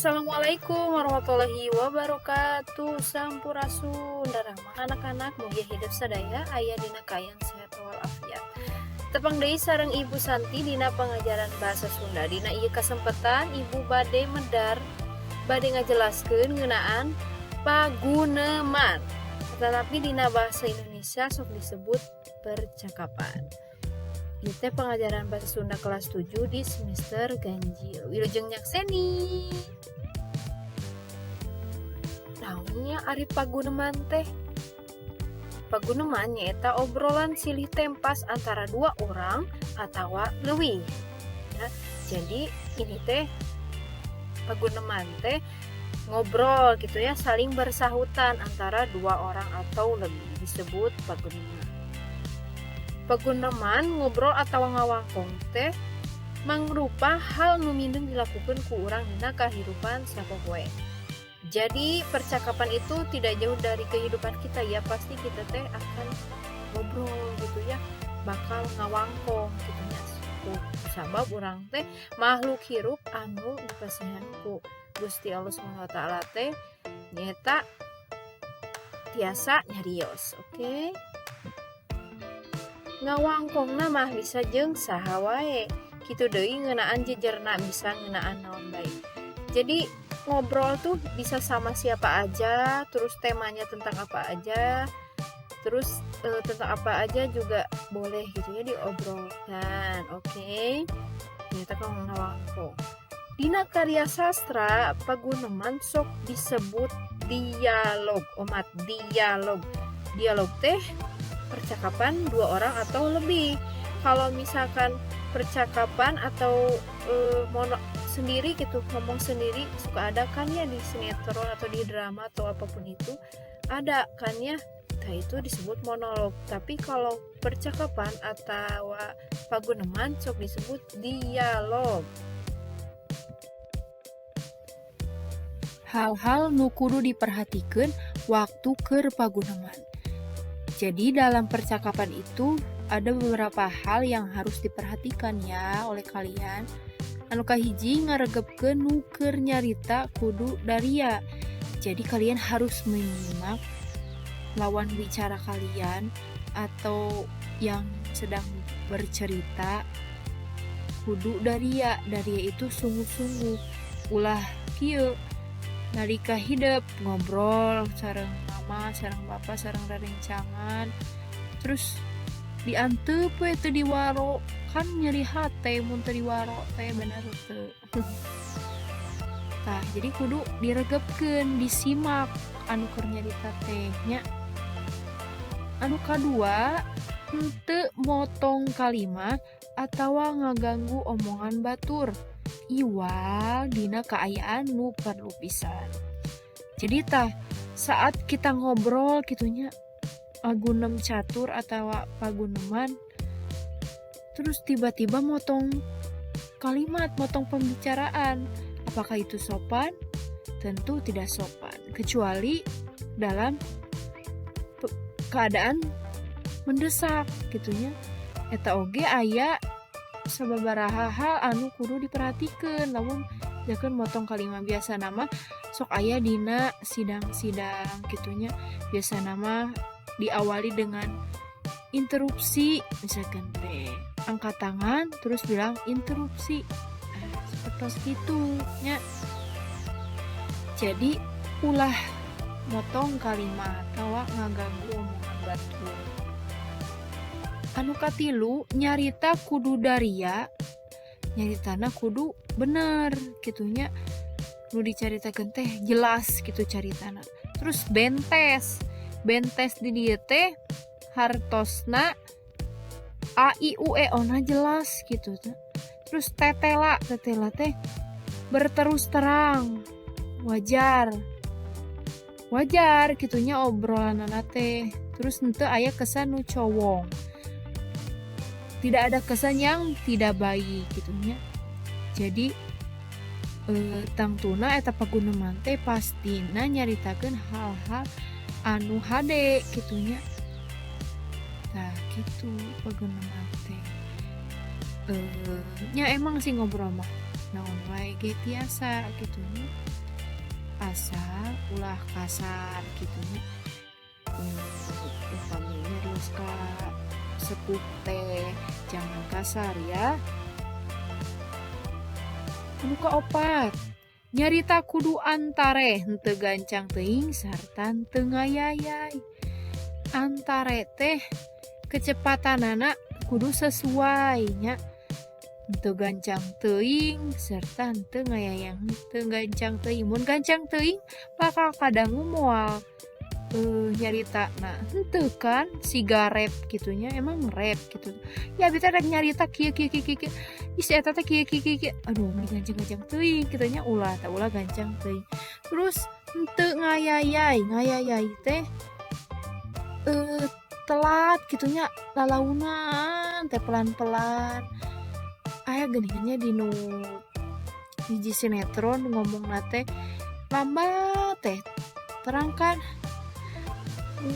Assalamualaikum warahmatullahi wabarakatuh. Sampurasun, daramang anak-anak, mugia hidep sadaya aya dina kaayaan sehat walafiat. Tepang deui sareng Ibu Santi dina pengajaran bahasa Sunda. Dina ieu kesempatan Ibu bade medar, bade ngajelaskeun ngeunaan paguneman. Tetapi dina bahasa Indonesia sok disebut percakapan. Ieu teh pengajaran bahasa Sunda kelas 7 di semester ganjil. Wilujeng nyakseni. Naon nya ari paguneman teh? Paguneman nyaeta obrolan silih tempas antara dua orang atau leuwih. Ya, jadi ini teh paguneman teh ngobrol gitu ya, saling bersahutan antara dua orang atau lebih disebut paguneman. Paguneman ngobrol atau ngawangkong teh mangrupa hal nu mindeng dilakukan ku urang dina kahirupan sapopoe. Jadi percakapan itu tidak jauh dari kehidupan kita ya, pasti kita teh akan ngobrol gitu ya, bakal ngawangkong gitu nya. Sabab urang teh makhluk hirup anu dipasihan ku Gusti Allah Subhanahu wa Taala teh nyaeta tiasa nyarios, oke? Okay? Ngawangkongna mah bisa jeung saha wae. Kitu deui ngeunaan jejerna, bisa ngeunaan naon bae. Jadi ngobrol tuh bisa sama siapa aja, terus temanya tentang apa aja, terus tentang apa aja juga boleh gitu ya diobrolkan, oke? Okay? Kita kan ngawangkong. Dina karya sastra, paguneman sok disebut dialog, omat dialog. Dialog teh percakapan dua orang atau lebih. Kalau misalkan percakapan atau mono sendiri gitu, ngomong sendiri, suka ada kan ya di sinetron atau di drama atau apapun itu ada kan ya. Nah, itu disebut monolog. Tapi kalau percakapan atau paguneman sok disebut dialog. Hal-hal nu kudu diperhatikan waktu keur paguneman. Jadi dalam percakapan itu ada beberapa hal yang harus diperhatikan ya oleh kalian. Anu kahiji, ngaregepkeun nu keur nyarita kudu daria. Jadi kalian harus menyimak lawan bicara kalian atau yang sedang bercerita kudu daria. Daria itu sungguh-sungguh. Ulah kieu, nalika hidep ngobrol sareng mama, sareng bapak, sareng rerencangan, terus diantep we teu diwaro, kan nyeri hate mun teu diwaro teh, bener teu? Tah, jadi kudu diregepkeun, disimak anu keur nyarita teh nya. Anu kadua, henteu motong kalimat atawa ngaganggu omongan batur iwal dina kaayaan nu perlu pisan. Jadi tah, saat kita ngobrol gitunya, agunem catur atau paguneman, terus tiba-tiba motong kalimat, motong pembicaraan, apakah itu sopan? Tentu tidak sopan, kecuali dalam keadaan mendesak gitunya. Eta oge aya sababaraha hal anu kudu diperhatikan lamun jangan motong kalimat. Biasana mah sok aya dina sidang-sidang gitunya, biasana mah diawali dengan interupsi, misalkan teh angkat tangan terus bilang interupsi. Nah, seperti itu nya. Jadi ulah motong kalimat atawa ngaganggu omongan batur. Anu katilu, nyarita kudu daria, nyaritana kudu bener gitunya, nu dicaritakeun teh jelas gitu caritana. Terus bentes. Bentes di dieu teh hartosna a i u e o na jelas gitu. Terus tetela. Tetela teh berterus terang, wajar wajar gitunya obrolan teh. Terus henteu aya kesan nu cowong, tidak ada kesan yang tidak baik gitunya. Jadi tangtuna eta paguneman teh pastina nyaritakeun hal-hal anu hade gitunya. Nah, gitu paguneman teh. Nya emang sih ngobrol mah naon wae ge tiasa gitu nya. bahasa ulah kasar kitu nya. Upami nyarios ka sepuh teh jangan kasar ya. Anu kaopat, nyarita kudu antare henteu gancang teuing sarta teu ngayayay. Antare teh kecepatanana kudu sesuai nya. Henteu gancang teuing serta henteu ngayayang, henteu gancang teuing. Mun gancang teuing bakal kadangu moal nyaritana henteu kan siga rap kitu nya, emang rap gitu ya, abi teh rek nyarita kieu kieu kieu kieu, ih si eta teh kieu kieu kieu kieu, aduh meni gancang-gancang teuing kitu nya, ulah tah, ulah gancang teuing. Terus henteu ngayayay, ngayayay teh telat kitu nya, lalaunan teh pelan-pelan. Aya geuningan nya dinu hiji sinetron ngomongna teh lambat teh, terangkan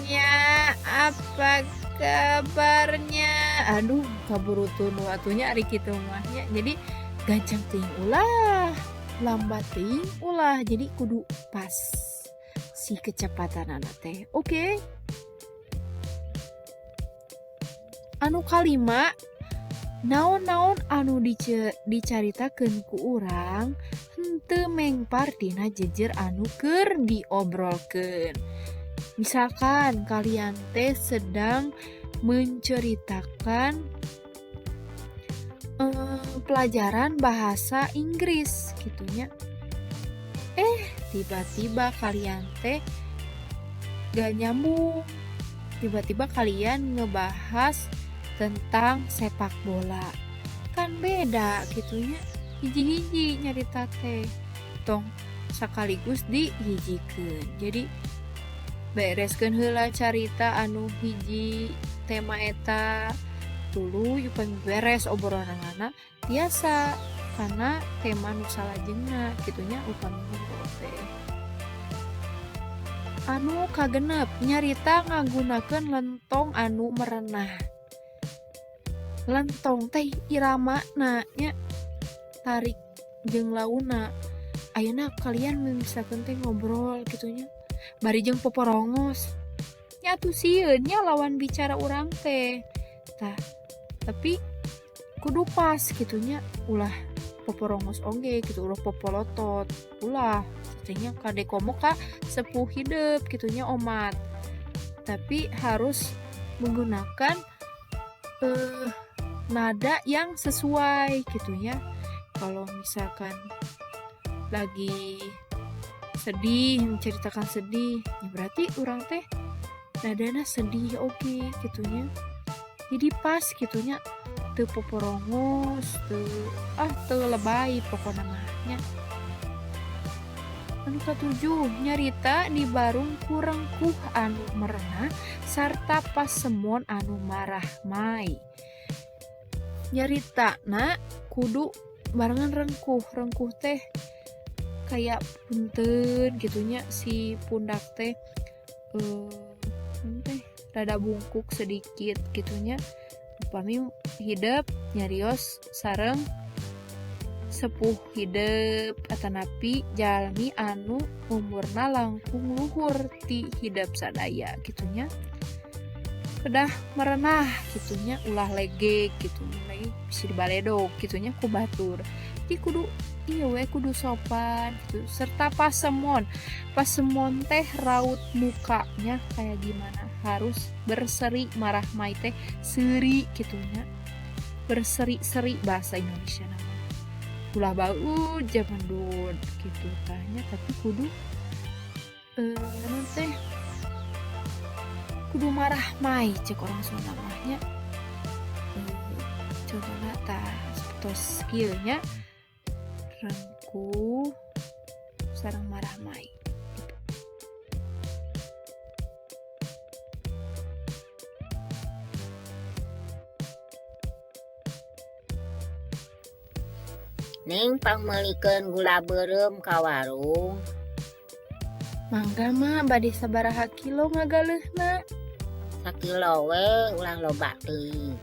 nya apa kabarnya, aduh kaburu tunduh atuh nya ari kitu mah nya. Jadi gancang teuing ulah, lambat teuing ulah, jadi kudu pas si kecepatanana teh. Oke. Anu kalima, naon-naon anu dicaritakeun ku urang henteu mengpar tina jejer anu keur diobrolkeun. Misalkan kalian teh sedang menceritakan pelajaran bahasa Inggris gitunya. Tiba-tiba kalian teh gak nyambung. Tiba-tiba kalian ngebahas tentang sepak bola. Kan beda gitunya. Hiji-hiji nyarita teh. Tong sekaligus dihijikeun. Jadi bereskeun heula carita anu hiji tema eta tuluy upami beres obrolanana tiasa kana tema nu salajengna kitunya upami ngobrol teh. Anu kagenep, nyarita ngagunakeun lentong anu merenah. Lentong teh iramana nya tarik jeung launa. Ayeuna kalian misalkan teh ngobrol kitunya bari jeung poporongos nya atuh sieun nya lawan bicara urang teh. Tah, tapi kudu pas kitunya, ulah poporongos oge gitu, ulah popolotot, ulah teh nya kade komo ka sepuh hidep kitunya omat. Tapi harus menggunakan nada yang sesuai gitunya. Kalau misalkan lagi sedih, menceritakan sedih, ya berarti urang teh nadana sedih oke gitunya. Jadi pas gitunya, teu poporongos, teu lebay pokona mah nya. Anu katujuh, nyarita dibarung ku rengkuh anu merenah sarta pasemon anu marahmai. Nyaritana kudu barengan rengkuh. Rengkuh teh kayak punten gitunya, si pundak teh teh rada bungkuk sedikit gitunya. Upami hidep nyarios sareng sepuh hidep atanapi jalmi anu umurna langkung luhur ti hidep sadaya gitunya. Kedah merenah gitunya, ulah legek gitu, lagi bisa dibaledog gitunya ku batur. Jadi kudu iya we, kudu sopan gitu. Serta pasemon. Pasemon teh raut mukanya kayak gimana, harus berseri, marah mai teh seri gitunya, berseri-seri bahasa Indonesia nama. Ulah bau zaman dulu gitu tanya, tapi kudu teh kudu marah mai cek orang Sunda mahnya. Contohna tah tos kieu nya, rengkuh sareng marah mai. Neng pangmeulikeun gula beureum ka warung. Mangga mah bade sabaraha kilo ngagaleuhna? Sakilo we, ulah loba teuing.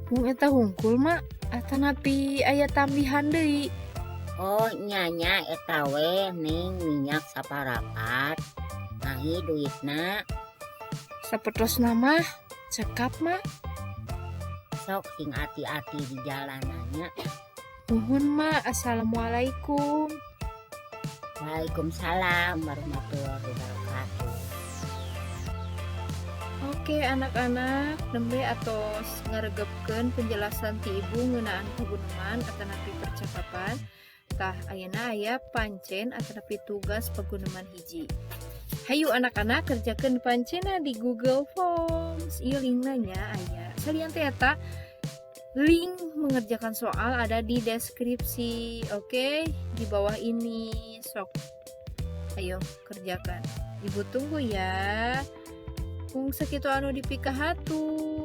Mung eta hungkul mak, atanapi aya tambihan deui? Oh nya nya, eta we, Ning, minyak saparapat. Nahi duitna? Sapertosna mah cekap, Mak. Sok sing hati-hati di jalanan nya. Nuhun, Mak. Assalamualaikum. Waalaikumsalam warahmatullahi wabarakatuh. Oke anak-anak, nembe atos ngaregepkeun penjelasan ti Ibu ngeunaan paguneman atanapi percakapan. Tah, ayeuna aya pancen atanapi tugas paguneman 1. Hayu anak-anak, kerjakeun pancena di Google Forms. Ieu linkna nya aya. Salian teh eta link mengerjakan soal ada di deskripsi. Oke, di bawah ini. Sok. Ayo kerjakan. Ibu tunggu ya. Mung sakitu anu dipikahatur.